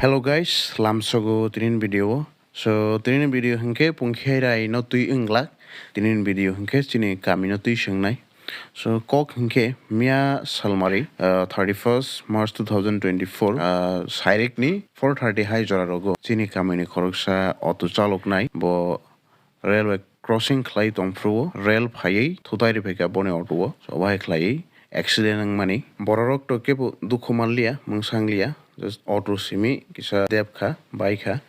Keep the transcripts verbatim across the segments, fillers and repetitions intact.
Hello guys, lamsogo tinin video o. So tinin video hinkhe pungkhe rai no twi wnglak. Tinin video hinkhe chini kami no twi swngnai. So kok hinkhe miya salmari, uh, thirty-first March two thousand twenty-four, uh, sairikni four thirty hai jora rogo chini kamini khoroksa auto chaloknai bo railway crossing khlai tongphuru o, rail phaiwi thutai riphaikha boni auto o, so bahai khlaiwi accident wngmani. Bororok to kebo dukhu manliya, mungsa wngliya, just auto simi kisa debkha, baikha.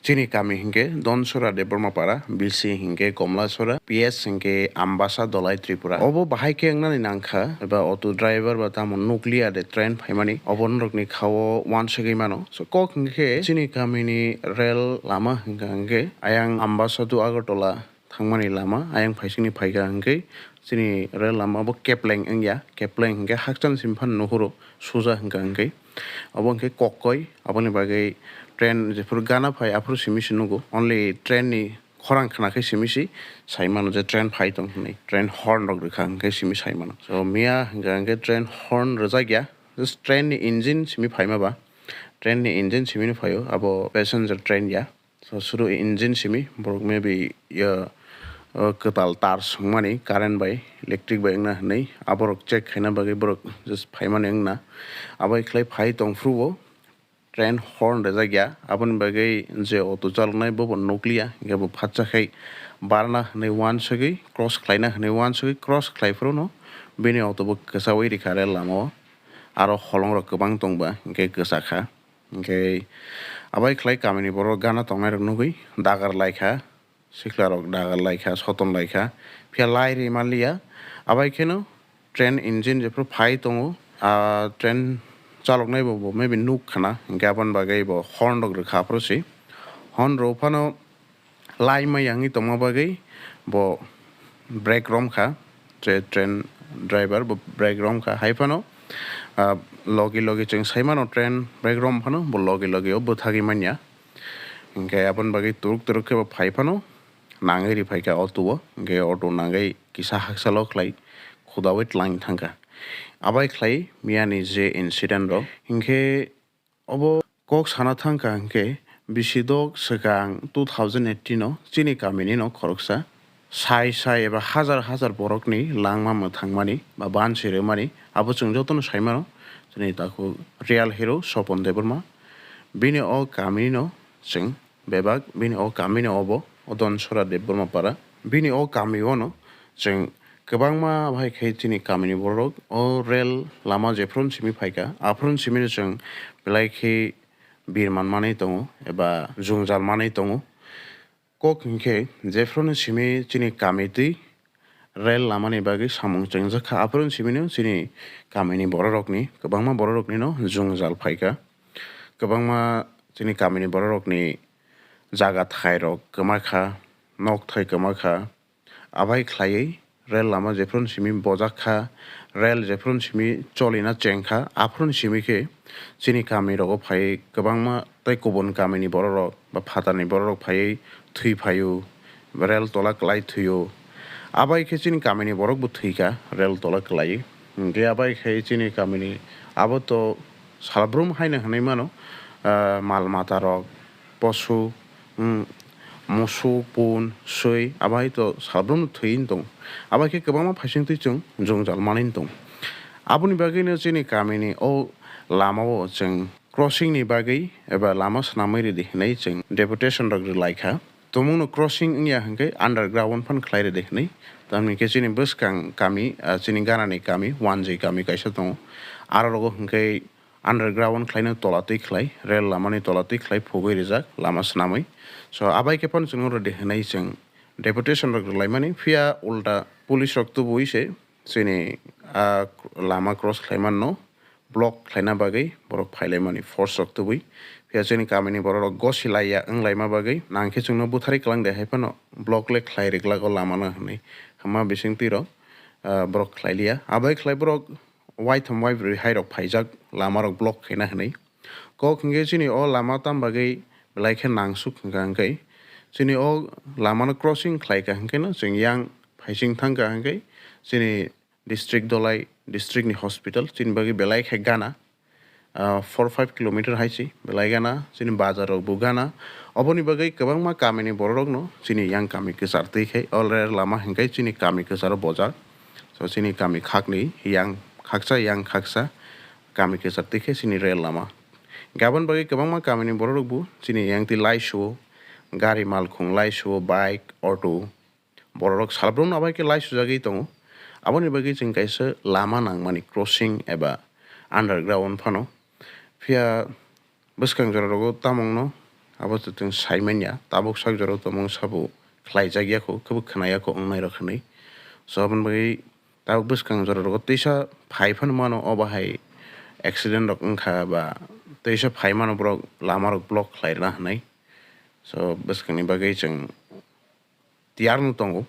Chini kami hinkhe Donsora Debbarma Para, B C hinkhe Komlasora, P S hinkhe Ambasa Dolai Tripura. Obo bahai khe wngnani nangkha, eba auto driver ba tamo nukliya de train phaimani, obo norokni khao uansugwi mano. So kok hinkhe chini kamini rail lama hinkha hinkhe ayang Ambasa to Agartala thangmani lama ayang phaisingni phaikha hinkhe chini rail lama bo kepleng wngya, kepleng hinkhe hakchal simi phano nuhuro suja hinkha hinkhe obo hinkhe kokkoi, aboni bagwi train jephuru gana phai aphuru simi se nugo, only train ni khorang khna khe simi se sai mano je train phai tong hinwi, train horn rok rwkha hinkhe simi sai mano. So miya hinkha hinkhe train horn rwjakya, just train ni engine simi phaima ba, train ni engine simi no phaio, abo passenger train ya. So suru engine simi borok maybe ya, uh, kwtal tar swngmani current bai, electric bai wngna hinwi aborok check khaina bagwi borok just phaimani wngna. Abai khlai phai tongphuru o train horn rwjak ya, aboni bagwi je auto chaloknai bobo nukliya, hinkhe bo phatsa khai barna hinwi uansugwi cross khlaina hinwi uansugwi cross khlai phuru no bini auto bo kwchaui rikha rail lama o. Aro holong rok kwbang tongba hinkhe kwchakha. Hinkhe abai khlai kamini borok gana tongnai rok nugwi dagar laikha, sikla rok dagar laikha, soton laikha, phiya lai ri manliya. Abai kheno train engine jephuru phai tongo, ah, train chaloknai bo, bo maybe nuk khana, hinkhe aboni bagwi bo horn rok rwkha aphuru se. Horn rw phano lai maya wngwi tongma bagwi bo brake romkha, je train driver bo brake romkha. Hai phano, ah, logi logi chwng sai mano train brake rom phano bo logi logi o bwthagwi manya. Hinkhe aboni bagwi turuk turuk khe bo phai phano nangwi ri phaikha auto o, hinkhe auto nangwi kisa hakchalo khlai khudaui twlang thangkha. Abai khlai miyani je incident rok hinkhe obo kok sana thangkha hinkhe bisi dok swkang two thousand eighteen o chini kamini no khoroksa sai sai eba hazar hazar borokni langma mwthangmani ba bansi rwmani abo chwng jotono sai mano. Chini takhuk real hero Sopon Debbarma, bini o kamini no chwng bebak, bini o kamini obo o Donsora Debbarma Para, bini o kami o no chwng kwbangma bahai khe chini kamini borok o rail lama jephuru simi phaikha, aphuru simi no chwng belai khe bir manmanwi tongo eba jwngjal manwi tongo. Kok hinkhe jephuru simi chini kami twi rail lamani bagwi samung chengjakha, aphuru simi no chini kamini bororokni, kwbangma bororokni no jwngjal phaikha. Kwbangma chini kamini bororokni jaga thairok kwmakha, nok thai kwmakha. Abai khlaiwi rail lama jephuru simi bojak kha, rail jephuru simi cholina cheng kha, aphuru simi khe chini kami rogo phaiwi kwbangma tei kubun kamini bororok ba phatarni bororok phaiwi thwi phaio, rail tola kwlai thwio. Abai khe chini kamini borok bo thwi kha rail tola kwlaiwi. Hinkhe abai khe chini kamini abo to salbrum haino hinwi mano, ah, mal mata rok, posu, hmm, musuk, pun, swi, abo hai to salbrum thwi wng tong. Abo hai khe kwbangma phaising twi chwng jwngjal manwi tong. Aboni bagwi no chini kamini o lama o chwng crossing ni bagwi eba lama swnamwi rwdi hinwi chwng deputation rok rwlai kha. Tumung no crossing wngya hinkhe underground phan khlai rwdi hinwi. Tamni khe chini bwskang kami, ah, chini gana ni kami, Wanjwi kami kaisa tongo. Aro rogo hinkhe underground khlaino tola twi khlai, rail lamani tola twi khlai phugwi rijak lama swnamwi. So, abai khe phano chwngno rwdi hinwi chwng deputation rok rwlaimani, phiya ulta police rok tubui se chini, ah, lama cross khlaimanno block khlaina bagwi borok phailaimani force rok tubui. Phiya chini kamini borok rok gosi laiya wnglaima bagwi nangkhe chwngno butharwi kwlangdi hai phano block le khlai riklago lamano hinwi hwnma bisingtwi rok, ah, borok khlailiya. Abai khlai borok waitham waibrwi hai rok phaijak lama rok block khaina hinwi. Kok hinkhe chini o lama tam bagwi belai khe nangsuk hinkha hinkhe chini o lama no crossing khlai kha hinkhe no chwng yang phaising thang kha hinkhe chini district Dolai district ni hospital chini bagwi belai khe gana. ah, four five kilometer hai se belai gana, chini bazar rok bo gana. Oboni bagwi kwbangma kamini borok rokno chini yang kami kwchar twi khai, o rel lama hinkhe chini kami kwcharo bojak. So chini kami khakni yang khaksa, yang khaksa kami kwchar twi khai chini rel lama. Gabon bagwi kwbangma kamini borok rok bo chini yang twi laisuo, gari malkhung laisuo, bike, auto, bororok salbrumno abai khe lai sujagwi tongo. Aboni bagwi chwng kaisa lama nangmani, crossing eba underground phano. Phiya bwskang jora rogo tamungno abo to chwng sai manya, tabuk sak jora tamung sabo khlai jak ya kho, khe bo khna ya kho wng nai rok hinwi. So aboni bagwi tabuk bwskang jora rogo twisa phai phano mano, obo hai accident rok wng kha ba twisa phai mano borok lama rok block khlai rwna hinwi. So bwskangni bagwi chwng tiyar no tongo.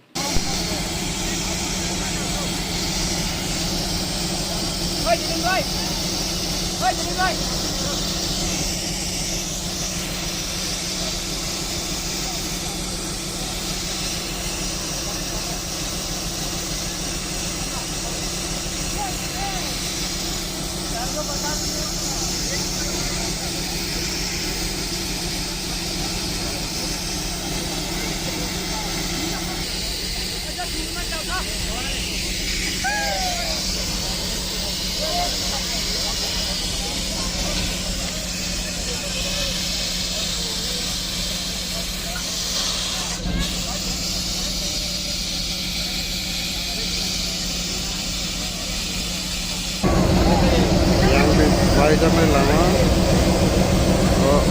Yang di, bai janai lama. Oh.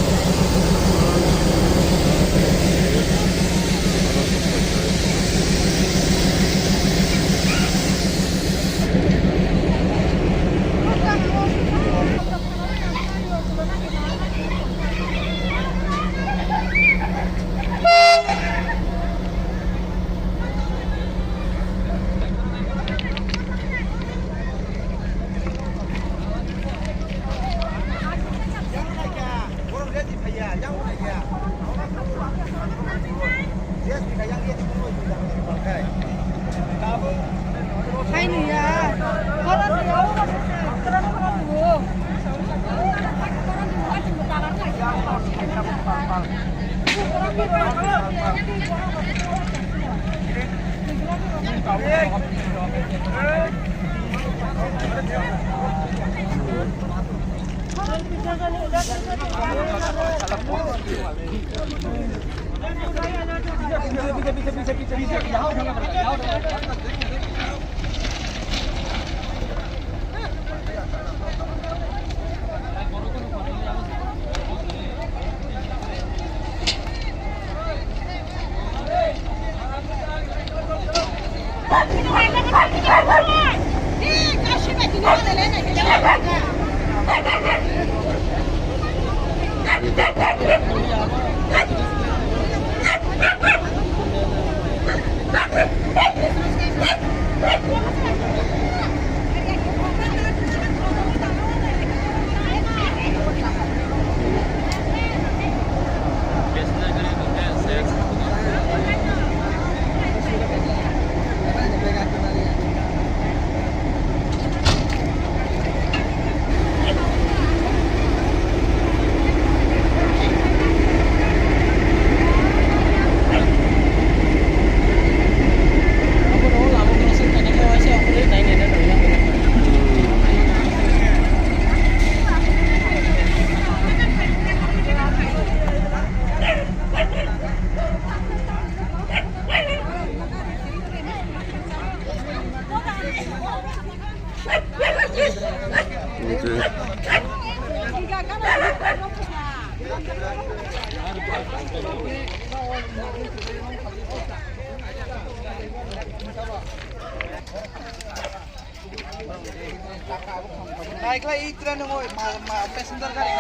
Naiklai itra nungoi ma ma passenger gari.